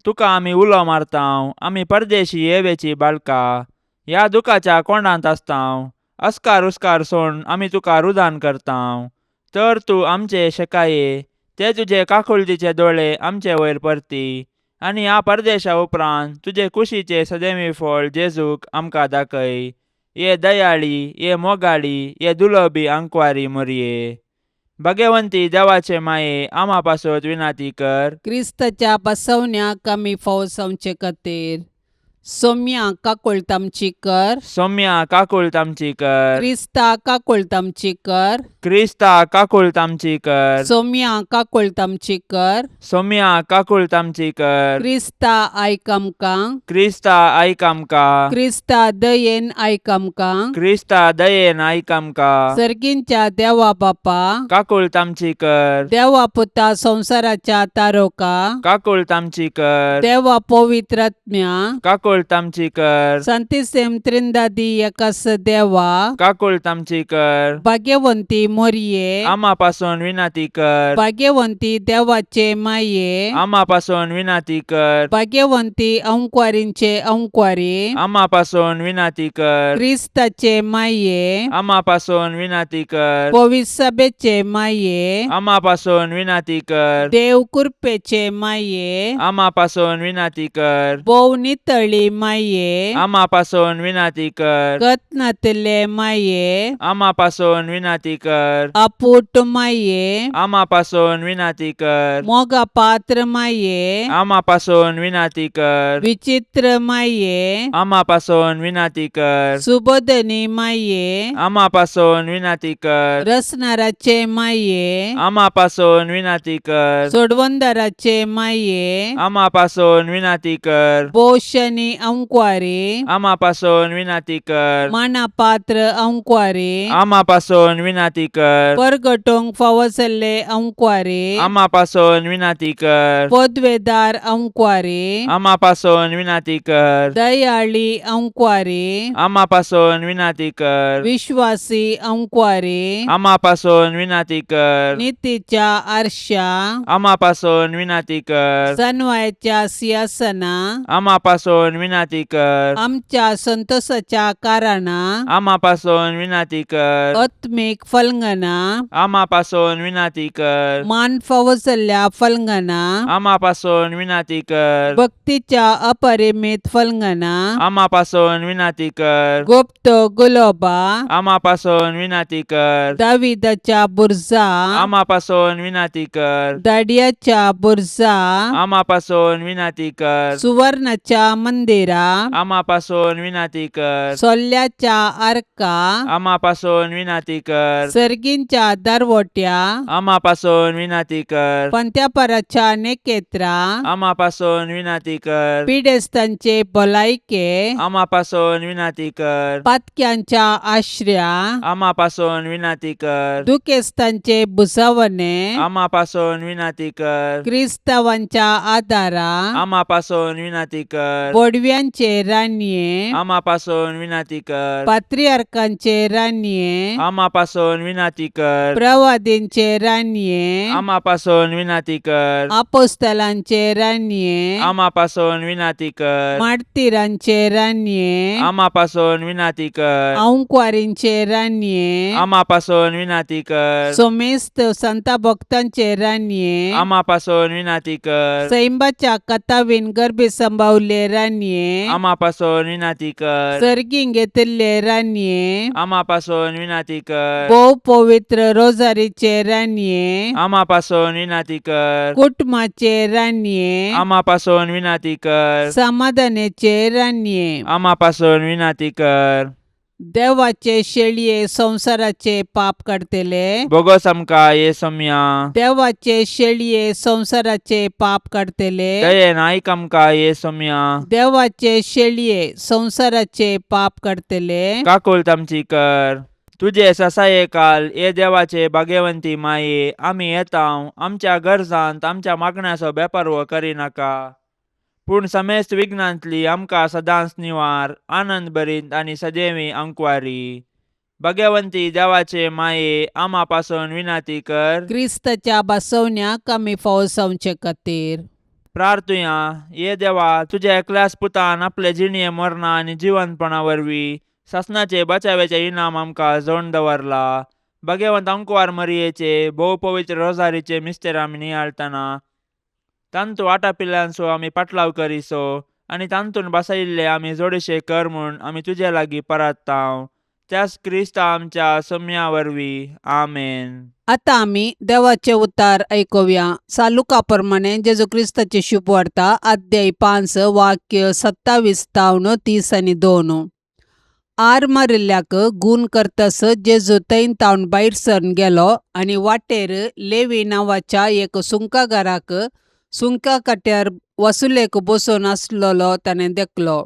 तुका आमी उलो मारतांव, आमी परदेशी येवेची बाळका, ह्या दुखाच्या कोंडांत आसतांव, अस्कार उस्कार सोड आमी तुका रुदान करतांव, तर तूं आमचे शेकाये ते तुजे काकुळतीचे दोळे आमचे वयर परती आनी ह्या परदेशा उपरांत तुजे कुशीचे सदैवी फळ जेजूक आमकां दाखय. ये दयाळी, ये मोगाळी, ये दुलबी आंकवारी मोरये, भगवंती देवाचे माये, आमा पासत विनाती कर. क्रिस्ताच्या बसवण्याक आमी फावो जावचे खातीर. सोम्या काकुळट आमची कर. सोम्या काकुळट आमची कर. क्रिस्ता काकुळट आमची कर. क्रिस्ता काकुळट आमची कर. सोम्या काकुळट आमची कर. सोम्या काकुळट आमची कर. क्रिस्ता आयक आमकां. क्रिस्ता आयक आमकां. क्रिस्ता दयेन आयक आमकां. क्रिस्ता दयेन आयक आमकां. सर्गींच्या देवा बापा, काकुळट आमची कर. देवा पुता संवसाराच्या तारोका, काकुळट आमची कर. देवा पवित्रात्म्या, काकुळट आमची कर. संतिसेम त्रिंदादी एकास देवा, काकुळट आमची कर. भाग्यवंती मोरये, आमा पासून विनंती कर. भाग्यवंती देवाचे माये, आमा पासून विनंती कर. भाग्यवंती अंकवारींचे अंकवारी, आमा पासून विनंती कर. क्रिस्ताचे माये, आमा पासून विनंती कर. पविसभेचे माये, आमा पासून विनंती कर. देव कृपेचे माये, आमा पासून विनंती कर. भोव नितळी माये, आमा पासून विनंती कर. गत नातिल्ले माये, आमा पासून विनंती कर. आपूट माये, आमा पासून विनंती कर. मोगा पात्र माये, आमा पासून विनंती कर. विचित्र माये, आमा पासून विनंती कर. सुबोधनी माये, आमा पासून विनंती कर. रसनाराचे माये, आमा पासून विनंती कर. सोडवंदाराचे माये, आमा पासून विनंती कर. पोषणी अंकवारी, आमा पासून विनंती कर. माना पात्र अंकवारी, आमा पासून विनंती कर. परगटोंक फावो जाल्ले अंकवारी, आमा पासून विनंती कर. पदवेदार अंकवारी, आमा पासून विनंती कर. दयाळी अंकवारी, आमा पासून विनंती कर. विश्वासी अंकवारी, आमा पासून विनंती कर. नितीच्या आरशा, आमा पासून विनंती कर. सनवायच्या सिंहासना, आमा पासून विनंती कर. आमच्या संतोषाच्या कारणा, आमा पासून विनंती कर. आत्मीक फलंगना, आमा पासून विनंती कर. मान फावो जाल्ल्या फलंगना, आमा पासून विनंती कर. भक्तीच्या अपरिमित फलंगना, आमा पासून विनंती कर. गुप्त गुलोबा, आमा पासून विनंती कर. दाविदाच्या बुरजा, आमा पासून विनंती कर. दाडियाच्या बुरजा, आमा पासून विनंती कर. सुवर्णाच्या मंदिरा, आमा पासून विनंती कर. सोल्ल्याच्या आर्का, आमा पासून विनंती कर. सर्गींच्या दरवट्या, आमा पासून विनंती कर. पंत्यापराच्या नेकेत्रा, आमा पासून विनंती कर. पिडेस्तांचे भलायके, आमा पासून विनंती कर. पातक्यांच्या आश्र्या, आमा पासून विनंती कर. दुखेस्तांचे भुजावणे, आमा पासून विनंती कर. क्रिस्तावांच्या आदारा, आमा पासून विनंती कर. बोडव्यांचे रानये, आमा पासून विनंती कर. पात्रियार्कांचे रानये, आमा पासून विनंती कर. प्रवादींचे रानये, आमा पासून विनंती कर. आपोस्तलांचे रानये, आमा पासून विनंती कर. मार्तिरांचे रानये, आमा पासून विनंती कर. अंकवारींचे रानये, आमा पासून विनंती कर. सोमेस्त संता भक्तांचे रानये, आमा पासून विनंती कर. सैंबाच्या कथावीन गर्भी संभावले रानये, आमा पासून विनंती कर. सर्गीं घेतिल्ले रानये, आमा पासून विनंती कर. भोव पवित्र रोजारीचे रानये, आमा पासून विनंती कर. कुटुंबाचे रानये, आमा पासून विनंती कर. समाधानाचे रानये, आमा पासून विनंती कर. देवाचे शेळये संवसाराचे पाप काडतले, बोगस आमकां ये सोम्या. देवाचे शेळये संवसाराचे पाप काडतले, दयेन आयक आमकां ये सोम्या. देवाचे शेळये संवसाराचे पाप काडतले, काकुळट आमची कर. तुजे ससाये काल ये देवाचे भाग्यवंती माये, आमी येता आमच्या गरजांत आमच्या मागण्याचो बेपारवो करिनाका, पूण समेस्त विघ्नांतली आमकां सदांच निवार, आनंद भरीत आनी सदैवी अंकवारी. भाग्यवंती देवाचे माये, आमा पासून विनंती कर. क्रिस्ताच्या बसवण्याक आमी फावो जावचे खातीर. प्रार्थुया. ये देवा, तुज्या एकल्याच पुतान आपले जिणये मरणा आनी जिवंतपणा वरवीं सासणाचे बचाव्याचे इनाम आमकां जोडून दवरला. भाग्यवंत अंकवार मरियेचे भोव पवित्र रोजारीचे मिस्तेर आमी नियाळतना तांतू आटापिल्ल्यांचो आमी पाटलाव करिसो आनी तांतून बसयिल्ले आमी जोडशे कर म्हूण आमी तुजे लागीं परात्तांव. त्याच क्रिस्ता आमच्या सोम्या वरवीं. आमेन. आतां आमी देवाचे उतार आयकुया. सालुका प्रमाणे जेजू क्रिस्ताची शुभवार्ता, अध्याय 5, वाक्य 27 तावन 32. आर मारिल्ल्याक गूण करतस जेजू थंय तावन भायर सरन गेलो आनी वाटेर लेवी नांवाच्या एक सुंकागाराक सुंका काट्यार वसुलेक बसून आसलेलो ताणें देखलो.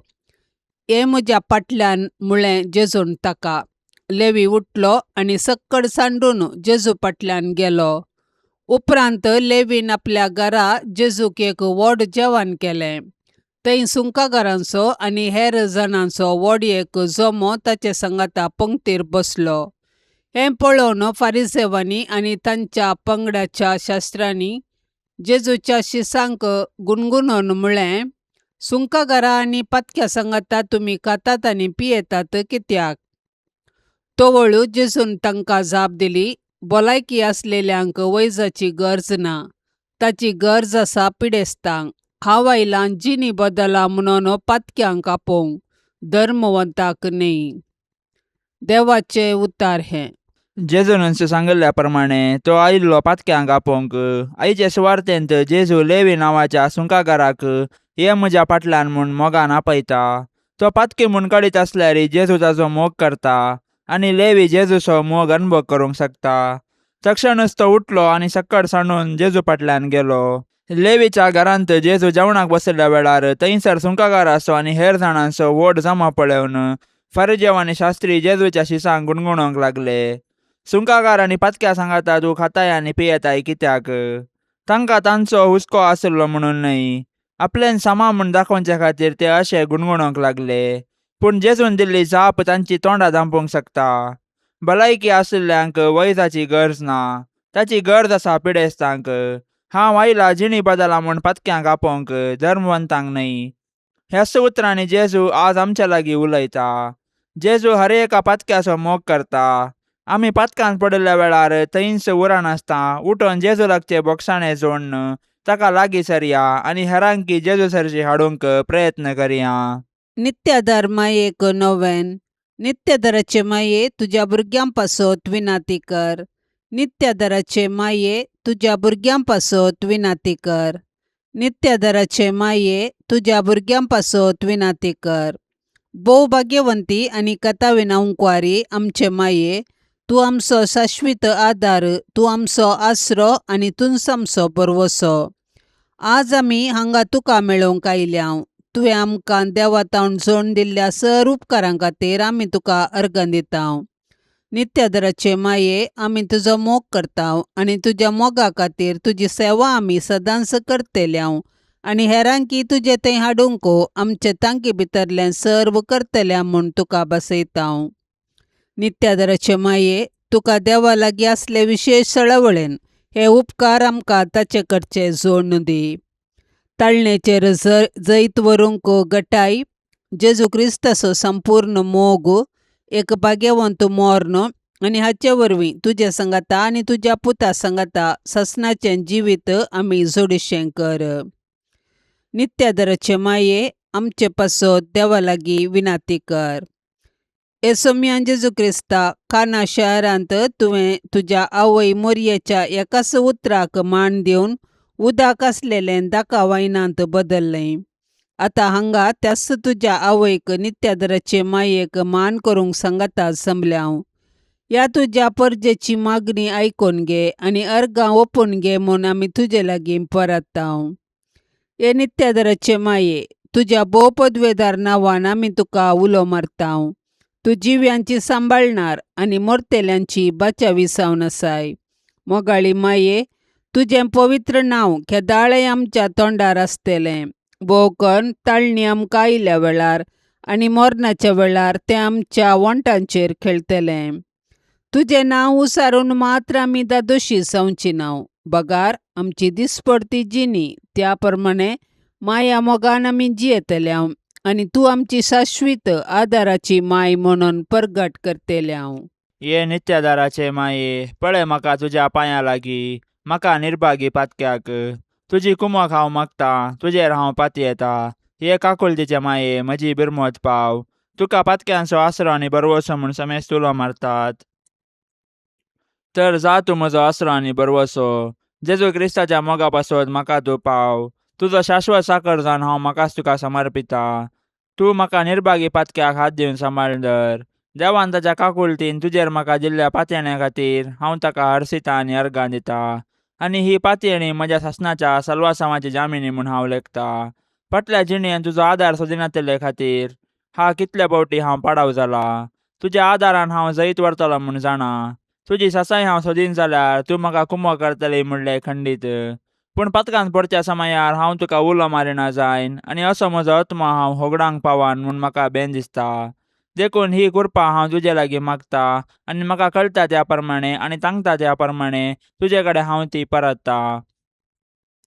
हे म्हज्या फाटल्यान, म्हळें जेजून ताका. लेवी उठलो आनी सक्कड सांडून जेजू फाटल्यान गेलो. उपरांत लेवीन आपल्या घरा जेजूक एक व्हड जेवण केलें. थंय सुंकागारांचो आनी हेर जाणांचो व्हड एक जमो ताचे सांगाता पंक्तीर बसलो. हें पळोवन फारिजेवांनी आनी तांच्या पंगडाच्या शास्त्रांनी जेजूच्या शिसांक गुणगुणून म्हळें, सुंकागारां आनी पातक्या सांगाता तुमी खातात आनी पियेतात कित्याक? तवळ जेजून तांकां जाप दिली, भलायकी आसलेल्यांक वैजाची गरज ना, ताची गरज आसा पिडेस्तांक. हांव आयलां जिणी बदला म्हणून पातक्यांक आपोवंक, धर्मवंताक न्हय. देवाचें उतार हें. जेजून सांगिल्ल्या प्रमाणे तो आयिल्लो पातक्यांक आपोवंक. आयचे सुवार्तेंत जेजू लेवी नांवाच्या सुंकागाराक ये म्हज्या फाटल्यान म्हूण मोगान आपयता. तो पातकी म्हूण कळीत आसल्यार जेजू ताचो मोग करता आनी लेवी जेजूचो मोग अनुभव करूंक शकता. तक्षणच तो उठलो आनी सक्कड सांडून जेजू फाटल्यान गेलो. लेवीच्या घरांत जेजू जेवणाक बशिल्ल्या वेळार थंयसर सुंकागाराचो आनी हेर जाणांचो व्हड जमा पळोवन फारिजेव आनी शास्त्री जेजूच्या शिसांक गुणगुणूंक लागले, सुंकागार आनी पातक्या सांगाता तूं खाताय आनी पियेताय कित्याक? तांकां तांचो हुस्को आशिल्लो म्हणून न्हय, आपल्यान समा म्हूण दाखोवचे खातीर ते अशे गुणगुणूंक लागले. पूण जेजून दिल्ली जाप तांची तोंडां धांपूंक शकता. भलायकी आशिल्ल्यांक वैजाची गरज ना, ताची गरज आसा पिडेस्तांक. हांव आयला जिणी बदला म्हूण पातक्यांक आपोवंक, धर्मवंतांक न्हय. ह्याच उतरांनी जेजू आज आमच्या लागीं उलयता. जेजू हर एका पातक्याचो मोग करता. आमी पातकान पडिल्ल्या वेळार थंयच उरनासता उठून जेजू लागचे बोगसाणे जोडून ताका लागीं सरया आनी हेरांकी जेजू सरशी हाडूंक प्रयत्न करया. नित्याधार मायेक नोवेन. नित्याधाराचे माये, तुज्या भुरग्यां पासत विनाती कर. नित्याधाराचे माये, तुज्या भुरग्यां पासत विनाती कर. नित्याधाराचे माये, तुज्या भुरग्यां पासत विनाती कर. भोव भाग्यवंती आनी कथाविना हुंकवारी आमचे माये, तूं आमचो शाश्वीत आदार, तूं आमचो आसरो आनी तूंच आमचो भरवसो. आज आमी हांगा तुका मेळोवंक आयल्या. तुवें आमकां देवा तावन जोडून दिल्ल्या सर उपकारां खातीर आमी तुका अर्गां दिता. नित्यादराचे माये, आमी तुजो मोग करता आनी तुज्या मोगा खातीर तुजी सेवा आमी सदांच करतल्या आनी हेरांकी तुजे थंय हाडूंक आमचे तांकी भितरलें सर्व करतल्या म्हूण तुका बसयता. नित्यादराचे माये, तुका देवा लागीं आसले विशेश सळवळेन हे उपकार आमकां ताचे कडचे जोडून दी. ताळणेचेर जैत व्हरूंक गटाय, जेजू क्रिस्ताचो संपूर्ण मोग, एक भाग्यवंत मर्ण आनी हाचे वरवीं तुज्या सांगाता आनी तुज्या पुता सांगाता ससनाचें जिवीत आमी जोडिशें कर. नित्यादराचे माये, आमचे पासत देवा लागीं विनाती कर. येसोम्या जेजू क्रिस्ता, काना शहरांत तुवें तुज्या आवय मोरयेच्या एकाच उतराक मान दिवन उदक आसलेलें दाका वायनांत बदल्लें. आतां हांगा त्याच तुज्या आवयक नित्यादराचे मायेक मान करूंक सांगाता जमल्या. ह्या तुज्या परजेची मागणी आयकून घे आनी अर्गां ओपून घे म्हूण आमी तुजे लागीं परता. हे नित्यादराचे माये, तुज्या भोव पदवेदार नांवान आमी तुका उलो मारता. तूं जिव्यांची सांबाळणार आनी मरतेल्यांची बाचावी जावन आसाय. मोगाळी माये, तुजें पवित्र नांव केदाळें आमच्या तोंडार आसतलें. भोव करून ताळणी आमकां आयिल्ल्या वेळार आनी मरणाच्या वेळार तें आमच्या वोंटांचेर खेळटलें. तुजें नांव उसारून मात्र आमी दादोशी जावची ना, बगार आमची दिसपडती जिणी त्या प्रमाणे माया मोगान आमी जियेतल्या आनी तूं आमची शाश्वीत आदाराची माय म्हणून परगट करतल्या. ये नित्यादाराचे माये, पळय म्हाका तुज्या पांयां लागीं, म्हाका निर्भागी पातक्याक. तुजी कुमक हांव मागता, तुजेर हांव पातयेता. हे काकुळतीचे माये, म्हजी बिरमत पाव. तुका पातक्यांचो आसरो आनी बरवसो म्हूण समेस्त उलो मारतात. तर जा तूं म्हजो आसरो आनी बरवसो, जेजू क्रिस्ताच्या मोगा पासत म्हाका तूं पाव. तुजो शाश्वत साकर जावन हांव म्हाकाच तुका समर्पिता. तूं म्हाका निर्भागी पातक्याक हात दिवन सांबाळ धर. देवान ताच्या काकुळतीन तुजेर म्हाका दिल्ल्या पातयेण्या खातीर हांव ताका हरसिता आनी अर्गां दिता आनी ही पातयेणी म्हज्या सासणाच्या सलवासांवाची जामिनी म्हूण हांव लेखता. फाटल्या जिणेन तुजो आदार सोदिनातिल्ले खातीर हा कितले फावटी हांव पाडाव जाला. तुज्या आदारान हांव जैत व्हरतलो म्हूण जाणा. तुजी सासाय हांव सोदीन जाल्यार तूं म्हाका कुमो करतली म्हणलें खंडीत. पूण पातकान पडच्या समयार हांव तुका उलो मारिना जायन आनी असो म्हजो आत्मो हांव होगडांक पावान म्हूण म्हाका बेन दिसता. देखून ही कृपा हांव तुजे लागीं मागता आनी म्हाका कळटा त्या प्रमाणे आनी तांगता त्या प्रमाणे तुजे कडेन हांव ती परतता.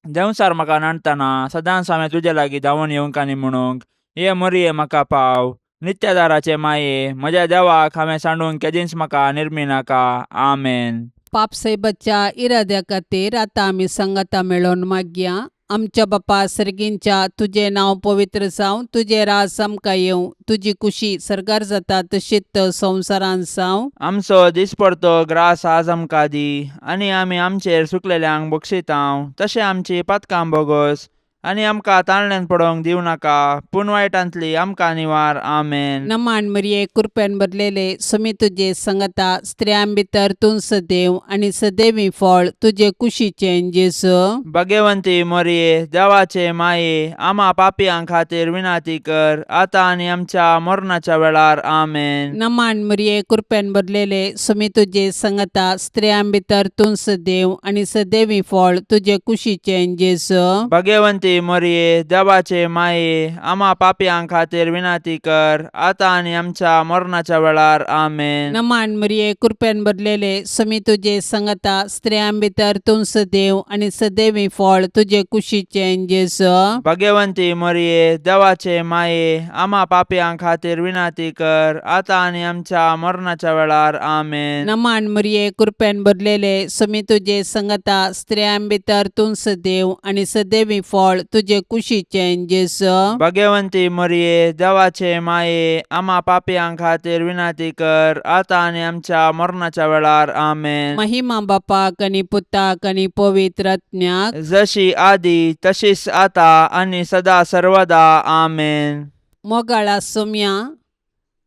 देंवचार म्हाका नडटना सदांच हांवें तुजे लागीं धांवून येवंक आनी म्हणूंक ये मोरये म्हाका पाव. नित्यादाराचे माये म्हज्या देवाक हांवें सांडूंक केदींच म्हाका निर्मिनाका. आमेन. पापसाहेबाच्या इराद्या खातीर आतां आमी सांगाता मेळोवन मागया. आमच्या बापा सर्गींच्या, तुजें नांव पवित्र जावं, तुजें राज आमकां येवं, तुजी कुशी सर्गार जाता तशीच संवसारांत जावं. आमचो दिसपडतो ग्रास आज आमकां दी आनी आमी आमचेर सुकलेल्यांक बक्षितांव तशें आमची पातकां बोगोस आनी आमकां ताळण्यान पडोवंक दिवं नाका पूण वायटांतली आमकां निवार. आमेन. नमान मरिये, कृपेन भरलेले, सुमी तुजे संगता, स्त्रियां भितर तूं सदैव आनी सदैवी फळ तुजे कुशीचें जेजू. भगवंती मोरये, देवाचे माये, आमा पापयां खातीर विनंती कर आतां आनी आमच्या मरणाच्या वेळार. आमेन. नमान मरिये, कृपेन भरलेले, सुमी तुजे संगता, स्त्रियां भितर तूं सदैव आनी सदैवी फळ तुजे कुशीचें जेजू. भगवंती मोरये, देवाचे माये, आमा पापयां खातीर विनंती कर आतां आनी आमच्या मरणाच्या वेळार. आमेन. नमान मरिये, कृपेन भरलेले, सुमी तुजे संगता, स्त्रियां भितर तूं सदैव आनी सदैवी फळ तुजे कुशीचें जेजू. भगवंती मोरये, देवाचे माये, आमा पापयां खातीर विनंती कर आतां आनी आमच्या मरणाच्या वेळार. आमेन. नमान मरिये, कृपेन भरलेले, सुमी तुजे संगता, स्त्रियां भितर तूं सदैव आनी सदैवी फळ तुजे कुशीचें जेजू. भगवंती मोरये, देवाचे माये, आमा पापयां खातीर विनंती कर आतां आनी आमच्या मरणाच्या वेळार. आमेन. महिमा बापाक आनी पुताक आनी पवित्र आत्म्याक, जशी आदी तशीच आता आनी सदा सर्वदा. आमेन. मोगाळा सोम्या,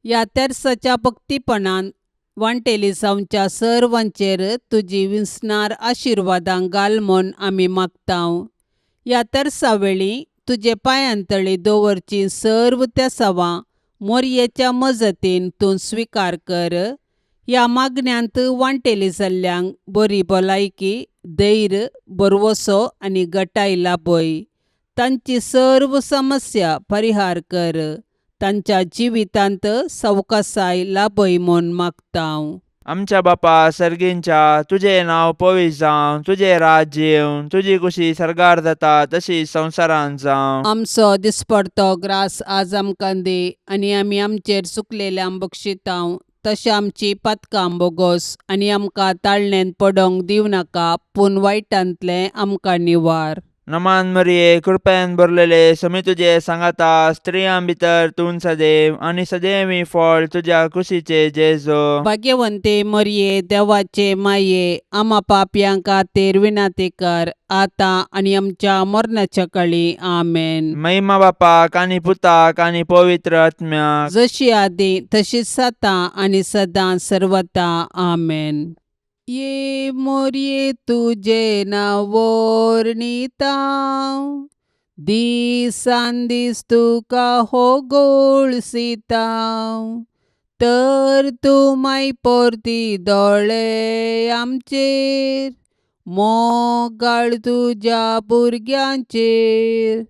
ह्या तेर्साच्या भक्तीपणान वांटेली जावच्या सर्वांचेर तुजी विसणार आशिर्वादां घाल म्हूण आमी मागतांव. ह्या तेर्सा वेळी तुजे पांयांतळी दवरची सर्व तेसावां मोरयेच्या मजतीन तूं स्विकार कर. ह्या मागण्यांत वांटेली जाल्ल्यांक बरी भलायकी, धैर्य, भरवसो आनी गटाय लाभय. तांची सर्व समस्या परिहार कर. तांच्या जिवितांत सवकासाय लाभय म्हूण मागतांव. आमच्या बापा सर्गींच्या, तुजें नांव पवित्र जावं, तुजें राज्य येवं, तुजी कुशी सर्गार जाता तशी संवसारांत जावं. आमचो दिसपडतो ग्रास आज आमकां दी आनी आमी आमचेर चुकलेल्यांक बक्षितांव तशें आमची पातकां बोगोस आनी आमकां ताळणेंत पडोवंक दिवं नाका पूण वायटांतलें आमकां निवार. नमान मरिये, कृपेन भरलेले, समी तुजे सांगाता, स्त्रियां भितर तूं सदैव आनी सदैवी फळ तुज्या कुशीचे जेजो. भाग्यवंते मरिये, देवाचे माये, आमा पापयां खातीर विनंती कर आतां आनी आमच्या मरणाच्या काळी. आमेन. महिमा बापाक आनी पुताक आनी पवित्र आत्म्याक, जशी आदी तशीच आतां आनी सदां सर्वता. आमेन. ये मोरये तुजें नांव वर्णितां, दिसान दीस तुका हो गोळसितां, तर तूं माय परती दोळे आमचेर, मोगाळ तुज्या भुरग्यांचेर,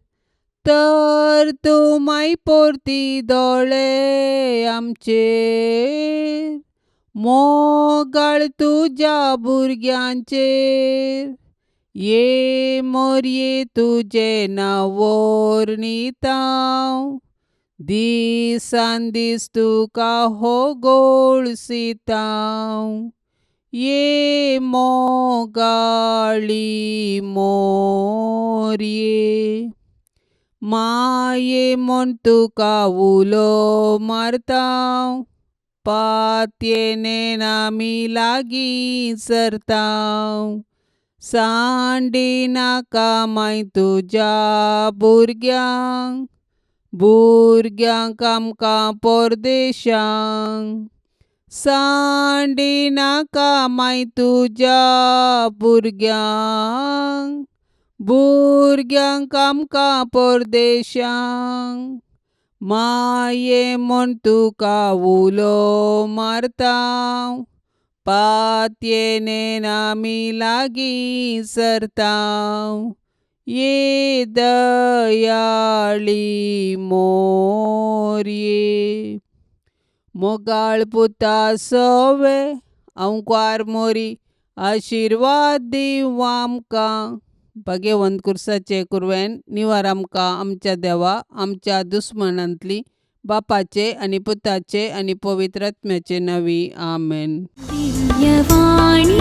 तर तूं माय परती दोळे आमचेर, मोगाळ तुज्या भुरग्यांचेर. ये मोरये तुजें नांव वर्णितां, दिसान दीस तुका हो गोळसितां, ये मोगाळी मोरये. माये म्हूण तुका उलो मारता पातयेन आमी लागीं सरता सांडी नाका माय तुज्या भुरग्यांक भुरग्यांक आमकां परदेशांक सांडी नाका माय तुज्या भुरग्यांक भुरग्यांक आमकां परदेशांक माये म्हूण तुका उलो मारता पातयेन आमी लागीं सरता ये दयाळी मोरये मोगाळ पुता सोवे अंकार मोरी आशिर्वाद दिवं आमकां भाग्यवंत कुर्साचे कुरवेन निवार आमकां आमच्या देवा आमच्या दुस्मनांतली बापाचे आनी पुताचे आनी पवित्र आत्म्याचे नांवी आमेन. दिव्यवाणी.